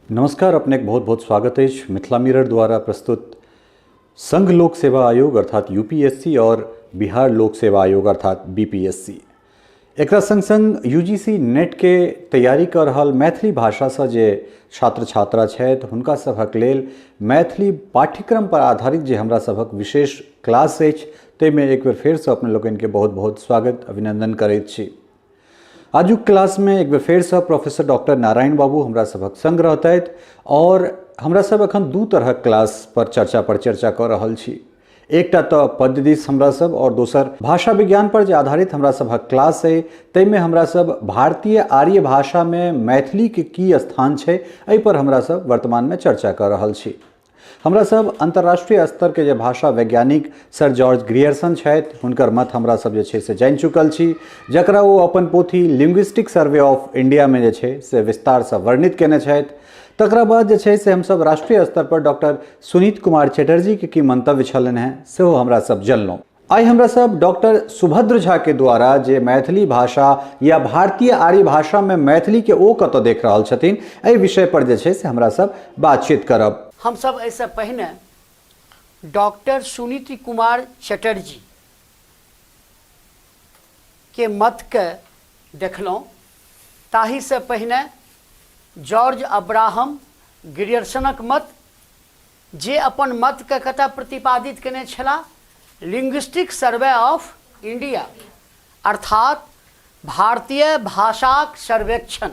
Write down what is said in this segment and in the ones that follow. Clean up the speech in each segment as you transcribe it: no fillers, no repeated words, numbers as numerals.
नमस्कार, अपनेक बहुत बहुत स्वागत अछि मिथिला मिरर द्वारा प्रस्तुत संघ लोक सेवा आयोग अर्थात यूपीएससी और बिहार लोक सेवा आयोग अर्थात बीपीएससी, एकरा संग संग यूजीसी नेट के तैयारी कऽ रहल मैथिली भाषासँ जे छात्र छात्रा छथि हुनका सभक लेल मैथिली पाठ्यक्रम पर आधारित जे हमरा सभक विशेष क्लास अछि ताहिमे एक बेर फेरसँ अपने लोकनिके बहुत बहुत स्वागत अभिनंदन करैत छी। आजुक क्लासमे एक बेर फेरसँ प्रोफेसर डॉक्टर नारायण बाबू हमरा सभक संग रहतथि और हमरा सब एखन दू तरहक क्लास पर चर्चा पर चर्चा कऽ रहल छी। एकटा तऽ पद्य दिस हमरा सब और दोसर भाषा विज्ञान पर जे आधारित हमरा सभक क्लास अइ ताहिमे हमरा सब भारतीय आर्य भाषामे मैथिलीके की स्थान छै एहि पर हमरा सब वर्तमानमे चर्चा कऽ रहल छी। हमरा सब अंतर्राष्ट्रीय स्तर के जे भाषा वैज्ञानिक सर जॉर्ज ग्रियर्सन छथि हुनकर मत हमरा सब जे छै से जानि चुकल छी, जकरा ओ अपन पोथी लिंग्विस्टिक सर्वे ऑफ इंडिया में जे छै से विस्तारसँ वर्णित केने छथि। तकरा बाद जे छै से हमसब राष्ट्रीय स्तर पर डॉक्टर सुनीत कुमार चटर्जी के की मंतव्य छलनि हेँ सेहो हमरा सब जनलहुँ। आइ हमरा सब डॉक्टर सुभद्र झा के द्वारा जे मैथिली भाषा या भारतीय आर्य भाषा में मैथिली के ओ कतऽ देख रहल छथिन एहि विषय पर जे छै से हमरा सब बातचीत करब। हम सब एहिसँ पहिने डॉक्टर सुनीति कुमार चटर्जी के मतके देखलहुँ, ताहिसँ पहिने जॉर्ज अब्राहम ग्रियर्सनक मत, जे अपन मतके कतऽ प्रतिपादित केने छलाह, लिंग्विस्टिक सर्वे ऑफ इंडिया अर्थात भारतीय भाषाक सर्वेक्षण।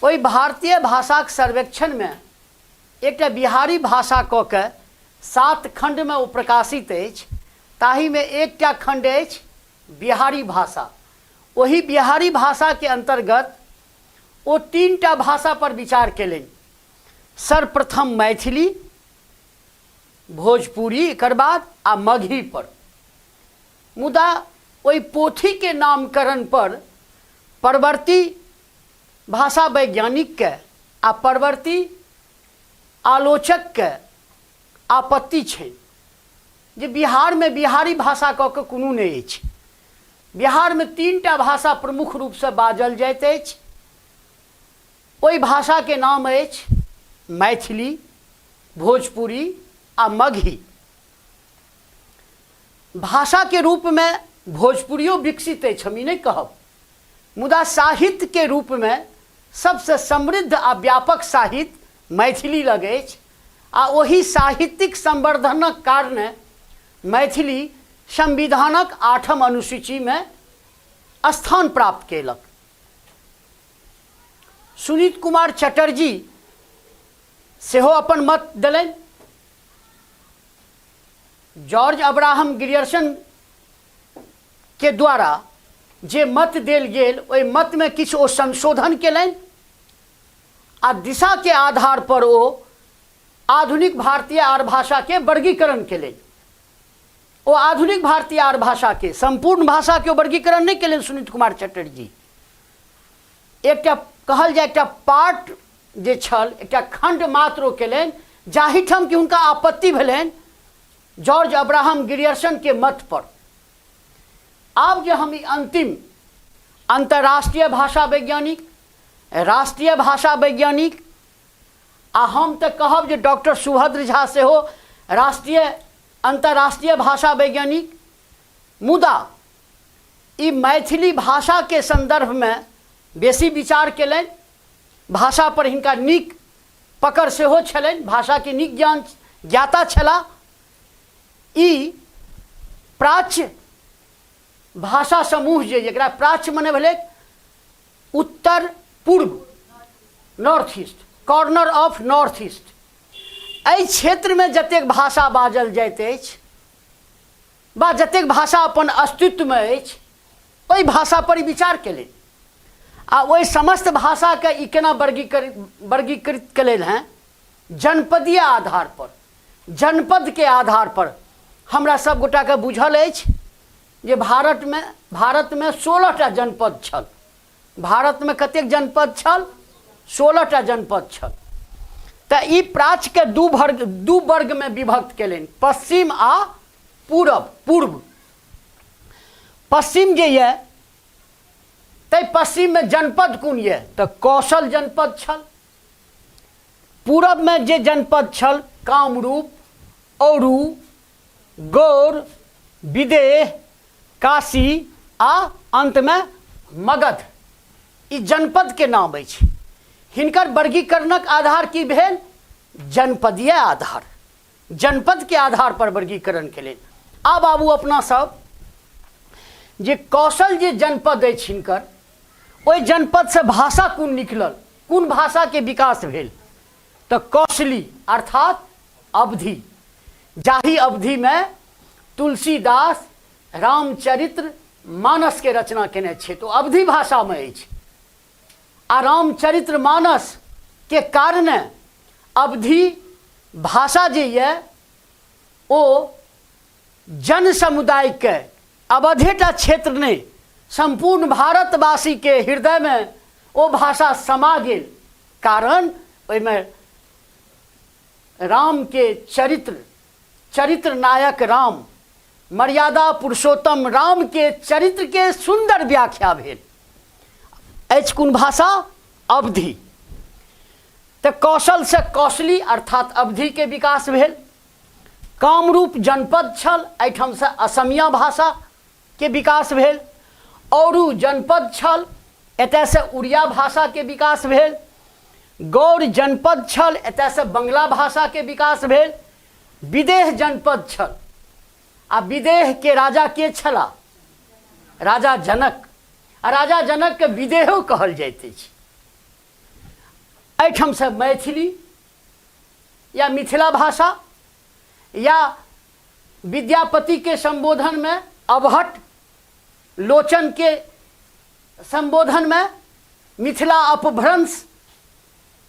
ओहि भारतीय भाषाक सर्वेक्षणमे एकटा बिहारी भाषा कऽ के 7 खण्डमे ओ प्रकाशित अछि, ताहिमे एकटा खण्ड अछि बिहारी भाषा। ओहि बिहारी भाषाके अन्तर्गत ओ 3टा भाषा पर विचार केलनि। सर्वप्रथम मैथिली, भोजपुरी, एकर बाद आ मगही पर। मुदा ओहि पोथीके नामकरण पर परवर्ती भाषा वैज्ञानिकके आ परवर्ती आलोचकके आपत्ति छनि जे बिहारमे बिहारी भाषा कऽ के कोनो नहि अछि। बिहारमे 3टा भाषा प्रमुख रूपसँ बाजल जाइत अछि। ओहि भाषाके नाम अछि मैथिली, भोजपुरी आ मगही। भाषाके रूपमे भोजपुरियो विकसित अछि, हम ई नहि कहब, मुदा साहित्यके रूपमे सबसँ समृद्ध आ व्यापक साहित्य मैथिली लग अछि आ ओहि साहित्यिक संवर्धनक कारणे मैथिली संविधानक 8म अनुसूचीमे स्थान प्राप्त केलक। सुनीत कुमार चटर्जी सेहो अपन मत देलनि। जॉर्ज अब्राहम ग्रियर्सन के द्वारा जे मत देल गेल ओहि मतमे किछु ओ संशोधन केलनि आ दिशाके आधार पर ओ आधुनिक भारतीय आर्य भाषाके वर्गीकरण केलनि। ओ आधुनिक भारतीय आर्य भाषाके संपूर्ण भाषाके ओ वर्गीकरण नहि केलनि सुनीत कुमार चटर्जी। एकटा कहल जाय एकटा पार्ट जे छल, एकटा खंड मात्र ओ केलनि, जाहिठाम कि हुनका आपत्ति भेलनि जॉर्ज अब्राहम ग्रियर्सन के मत पर। आब जे हम ई अंतिम अंतर्राष्ट्रीय भाषा वैज्ञानिक, राष्ट्रीय भाषा वैज्ञानिक आ हम तऽ कहब जे डॉक्टर सुभद्र झा सेहो राष्ट्रीय अंतर्राष्ट्रीय भाषा वैज्ञानिक, मुदा ई मैथिली भाषाके संदर्भमे बेसी विचार केलनि। भाषा पर हिनका नीक पकड़ सेहो छलनि, भाषाके नीक ज्ञान ज्ञाता छलाह। ई प्राच्य भाषा समूह जे, जकरा प्राच्य मने भेलै उत्तर पूर्व, north east, corner of north east, एहि क्षेत्रमे जतेक भाषा बाजल जाइत अछि वा जतेक भाषा अपन अस्तित्वमे अछि ओहि भाषा पर ई विचार केलनि आ ओहि समस्त भाषाके ई केना वर्गीकृत केलनि हेँ, जनपदीय आधार पर, जनपदके आधार पर। हमरा सब गोटाके बुझल अछि जे भारतमे 16टा जनपद छल। भारतमे कतेक जनपद छल? 16टा जनपद छल। तऽ ई प्राच्यके दू वर्गमे विभक्त केलनि, पश्चिम आ पूर्व। पश्चिम जे यऽ तै पश्चिममे जनपद कोन यऽ? तऽ कौशल जनपद छल, पूरबमे जे जनपद छल कामरूप, औरू, गौर, विदेह, काशी आ अन्तमे मगध, ई जनपदके नाम अछि। हिनकर वर्गीकरणक आधार की भेल? जनपदीय आधार, जनपदके आधार पर वर्गीकरण केलनि। आब आबू अपना सब जे कौशल जे जनपद अछि हिनकर, ओहि जनपदसँ भाषा कोन निकलल, कोन भाषाके विकास भेल? तऽ कौशली अर्थात अवधि, जाहि अवधिमे तुलसीदास रामचरित्र मानसके रचना केने छथि, ओ अवधि भाषामे अछि। आ रामचरित्र मानसके कारणे अवधि भाषा जे यऽ ओ जन समुदायके अवधेटा क्षेत्र नहि, सम्पूर्ण भारतवासीके हृदयमे ओ भाषा समा गेल, कारण ओहिमे रामके चरित्र, चरित्र नायक राम, मर्यादा पुरुषोत्तम रामके चरित्रके सुन्दर व्याख्या भेल अछि। कोन भाषा? अवधि। तऽ कौशलसँ कौशली अर्थात अवधिके विकास भेल। कामरूप जनपद छल, एहिठामसँ असमिया भाषाके विकास भेल। औरू जनपद छल, एतयसँ उड़िया भाषाके विकास भेल। गौर जनपद छल, एतयसँ बंगला भाषाके विकास भेल। विदेह जनपद छल, आ विदेहके राजा के छला? राजा जनक। आ राजा जनकके विदेहो कहल जाइत अछि। एहिठामसँ मैथिली या मिथिला भाषा या विद्यापति के संबोधन में अवहट, लोचन के संबोधन में मिथिला अपभ्रंश,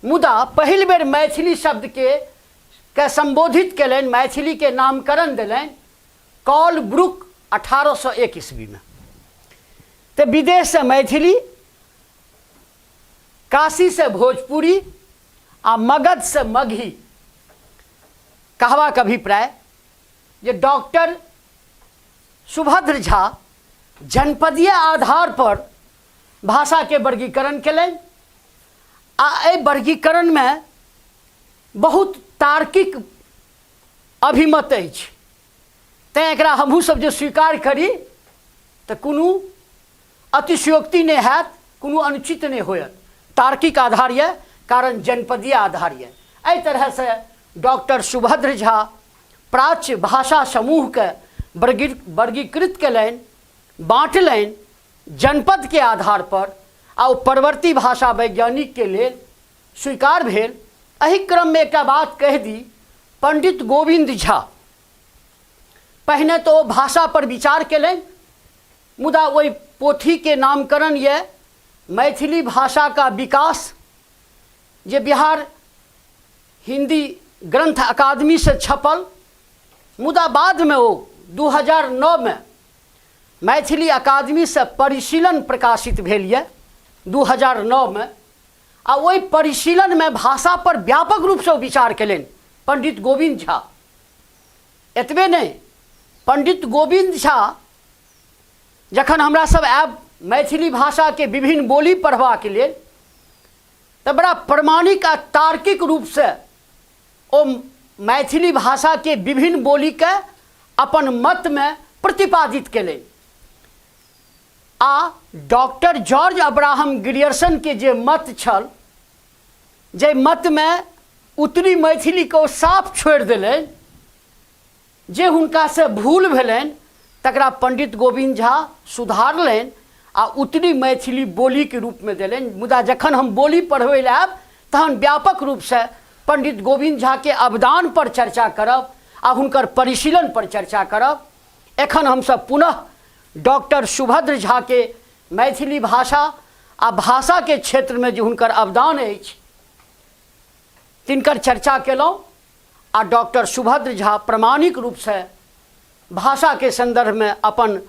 मुदा पहिल बेर मैथिली शब्द के संबोधित केलनि, मैथिली के नामकरण देलनि कॉल ब्रुक 1801 ईस्वी में। तो विदेश से मैथिली, काशी से भोजपुरी आ मगध से मगही कहबाक अभिप्राय जे डॉक्टर सुभद्र झा जनपदीय आधार पर भाषा के वर्गीकरण केलनि आ एहि वर्गीकरण में बहुत तार्किक अभिमत अछि, तैं एकरा हमहूँ सब जे स्वीकार करी तऽ कोनो अतिशयोक्ति नहि हैत, कोनो अनुचित नहि होयत। तार्किक आधार यऽ, कारण जनपदीय आधार यऽ। एहि तरहसँ डॉक्टर सुभद्र झा प्राच्य भाषा समूहके वर्गीकृत कयलनि, बाँटलनि जनपदके आधार पर, आ ओ परवर्ती भाषा वैज्ञानिकके लेल स्वीकार भेल। एहि क्रममे एकटा बात कहि दी, पंडित गोविन्द झा पहिने तऽ ओ भाषा पर विचार कयलनि, मुदा ओहि पोथीके नामकरण यऽ मैथिली भाषा का विकास, जे बिहार हिंदी ग्रंथ अकादमी से छपल, मुदा बादमे ओ 2009 में मैथिली अकादमी से परिशीलन प्रकाशित भेल यऽ 2009 में, आ ओहि परिशीलनमे भाषा पर व्यापक रूपसँ ओ विचार कयलनि पंडित गोविन्द झा। एतबे नहि, पंडित गोविन्द झा जखन हमरा सब आयब मैथिली भाषाके विभिन्न बोली पढ़बाक लेल तऽ बड़ा प्रमाणिक आ तार्किक रूपसँ ओ मैथिली भाषाके विभिन्न बोलीके अपन मतमे प्रतिपादित कयलनि। आ डॉक्टर जॉर्ज अब्राहम ग्रियर्सनके जे मत छल, जाहि मतमे उत्तरी मैथिलीके ओ साफ छोड़ि देलनि, जे हुनकासँ भूल भेलनि तकरा पंडित गोविन्द झा सुधारलनि आ उत्तरी मैथिली बोलीके रूपमे देलनि। मुदा जखन हम बोली पढ़बै लए आयब तहन व्यापक रूपसँ पंडित गोविन्द झाके अवदान पर चर्चा करब आ हुनकर परिशीलन पर चर्चा करब। एखन हमसब पुनः डॉक्टर सुभद्र झाके मैथिली भाषा आ भाषाके क्षेत्रमे जे हुनकर अवदान अछि तिनकर चर्चा केलहुँ आ डॉक्टर सुभद्र झा प्रमाणिक रूपसँ भाषाके सन्दर्भमे अपन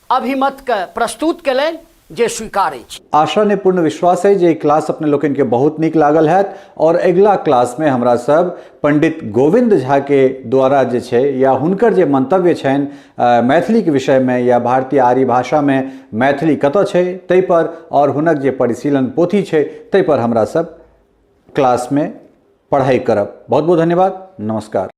अभिमतके प्रस्तुत केलनि जे स्वीकार अछि। आशा ने पूर्ण विश्वास है जे ई क्लास अपने लोकनि के बहुत नीक लागल हैत और अगिला क्लास में हमरा सब पंडित गोविंद झा के द्वारा जे छै या हुनकर जे मंतव्य छनि मैथिली के विषय में या भारतीय आर्य भाषा में मैथिली कतऽ छै ताहि पर और हुनक जे परिशीलन पोथी छै ताहि पर हमरा सब क्लास में पढ़ाइ करब। बहुत बहुत धन्यवाद, नमस्कार।